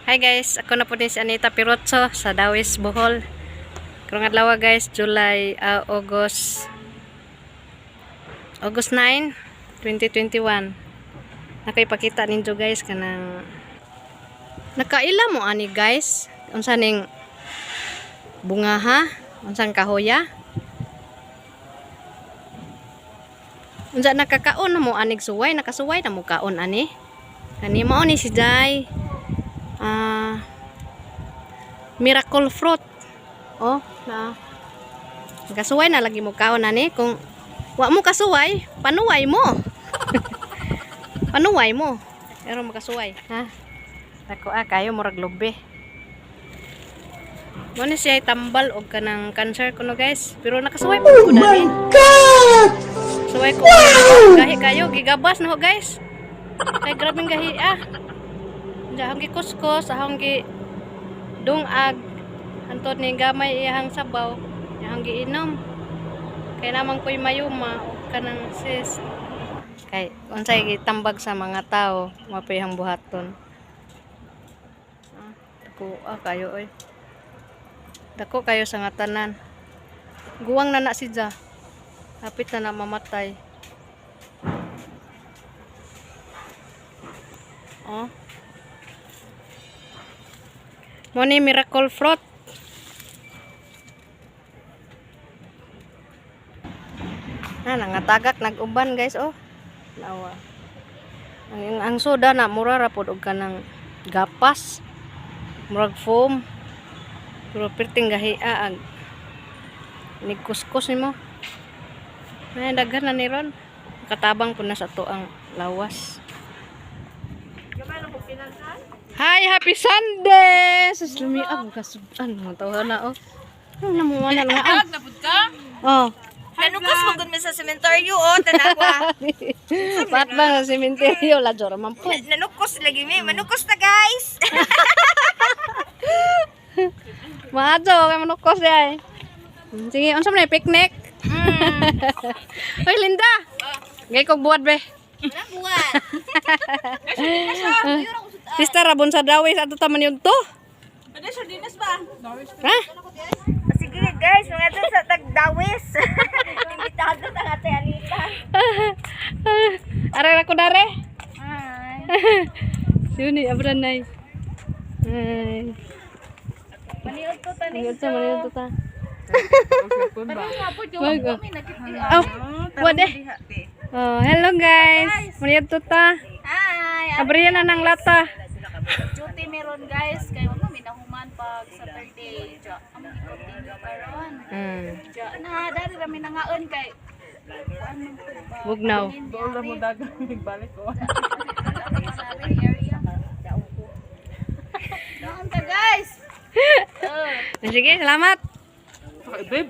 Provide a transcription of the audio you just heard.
Hi guys, ako na po din si Anita Pirotso sa Dawis, Bohol. Karong adlaw guys, July, August August 9, 2021. Nakaipakita ninyo guys kanang nakaila mo ani guys. Unsa ning bunga ha? Unsang kahoya? Unsa nakakaon na mo anig suway, nakasuway na mo kaon ani. Kani mao ni si Jai. Miracle fruit. Oh, na. Kasuway na lagi mo kaon ani kung wa mo kasuway, panuway mo. Panuway mo. Pero makasuway, ha? Dako kayo murag lubi. Mo ni siya tambal og kanang cancer kuno guys. Pero nakasuway po ko dani. God! Suway ko. Gahi kayo, gigabas na ho guys. Kay grabeng gahi ah. Diyan gi kuskos, ahong gi dungag. Antod ni gamay iyahang sabaw, iyahang giinom. Kay naman ko'y mayuma og kanang sis. Kay unsay gitambag sa mga tao, mapihang buhaton. Dako kayo oy. Dako kayo sa nga tanan. Guwang na na si Ja. Hapit na na mamatay. Oh. Mo ni miracle fruit. Na nangatagak nag-uban guys oh. Nawa. Ang soda na mura ra pod og kanang gapas. Murag foam. Pero perting gahia ag nigkuskus nimo. Ay, daghan na ni ron. Katabang po na sa to ang lawas. Hi, happy Sunday! Sus, lumiag ka sudan. Mga tawa na, oh. Ano namuwala nga? Ah. Oh. Nanukos mo gud mi sa sementeryo oh, tanawa. Pat ba sa sementeryo? La jora man po. Nanukos lagi mi, manukos na guys. Maadyo, kay manukos di ay. Sige, unsa man ay picnic? Hoy, Linda. Gay kog buhat be. Buwan. Sister rabon sa dawis ato ta man yun to. Ha? Sige guys, mga dun sa tagdawis. Imbitado ta nga Ate Anita. Aray ra ko dare. Hi. Suni abran nay. Ay. Maniod ko tani. Maniyod ta, maniyod ta. Wag. Oh, wade. Oh, hello guys. Maniyod to ta. Hi. Abriyan na ng lata. Duty meron guys, kay wala may nahuman pag Saturday. Ja, among i-continue karon. Ja, na dari ra mi nangaon kay kuan man pud ba. Bugnaw. Dool mo dagan balik ko. Area. Naon ta guys? Sige, salamat. Babe.